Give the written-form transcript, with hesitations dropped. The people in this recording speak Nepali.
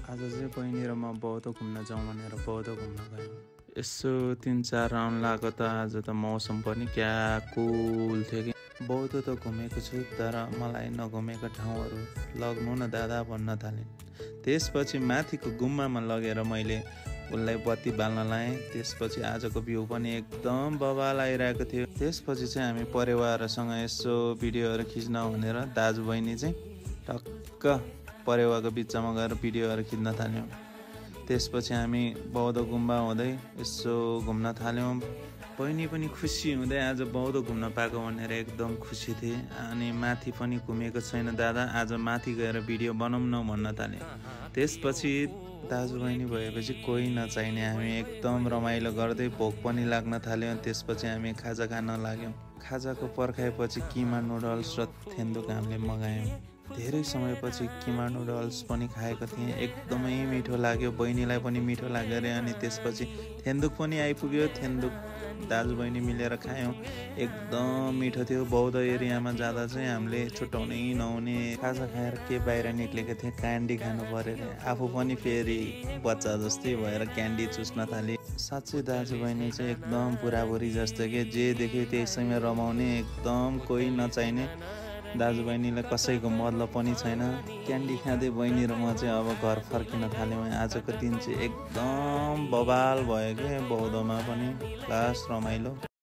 आज चाहिँ बहिनी र म बौद्ध घुम्न जाउँ भनेर बौद्ध घुम्न गयौँ। यसो 3-4 राउन्ड लाग्यो त आज त मौसम पनि क्या कुल थियो कि। बौद्ध त घुमेको छु तर मलाई नघुमेको ठाउँहरू लग्नु न दादा भन्न थालिन्। त्यसपछि माथिको गुम्बामा लगेर मैले उसलाई बत्ती बाल्न लाएँ। त्यसपछि आजको भ्यू पनि एकदम बवाल आइरहेको थियो। त्यसपछि चाहिँ हामी परिवारसँग यसो भिडियोहरू खिच्न भनेर दाजु बहिनी चाहिँ टक्क परेवाको बिचमा गएर भिडियोहरू खिच्न थाल्यौँ। त्यसपछि हामी बौद्ध गुम्बा हुँदै यसो घुम्न थाल्यौँ। बहिनी पनि खुसी हुँदै आज बौद्ध घुम्न पाएको भनेर एकदम खुसी थिए। अनि माथि पनि घुमेको छैन दादा, आज माथि गएर भिडियो बनाउँ न भन्न थाले। त्यसपछि दाजुबहिनी भएपछि कोही नचाहिने हामी एकदम रमाइलो गर्दै भोक पनि लाग्न थाल्यो। त्यसपछि हामी खाजा खान लाग्यौँ। खाजाको पर्खाएपछि किमा नुडल्स र थेन्दुक हामीले मगायौँ। धेरै समयपछि किमा नुडल्स पनि खाएको थिएँ, एकदमै मिठो लाग्यो। बहिनीलाई पनि मिठो लाग्यो अरे। अनि त्यसपछि थेन्दुक पनि आइपुग्यो। थेन्दुक दाजुबहिनी मिलेर खायौँ, एकदम मिठो थियो। बौद्ध एरियामा जाँदा चाहिँ हामीले छुट्याउनै नहुने खाजा खाएर के बाहिर निक्लेको थिएँ, क्यान्डी खानु पऱ्यो अरे। आफू पनि फेरि बच्चा जस्तै भएर क्यान्डी चुस्न थालेँ। साँच्चै दाजुबहिनी चाहिँ एकदम बुढाबुढी जस्तो के, जे देख्यो त्यसैमा रमाउने, एकदम कोही नचाहिने। दाजुबहिनीलाई कसैको मतलब पनि छैन। क्यान्डी खाँदै बहिनी र म चाहिँ अब घर फर्किन थाल्यौँ। आजको दिन चाहिँ एकदम बवाल भयो क्या, बौद्धमा पनि क्लास रमाइलो।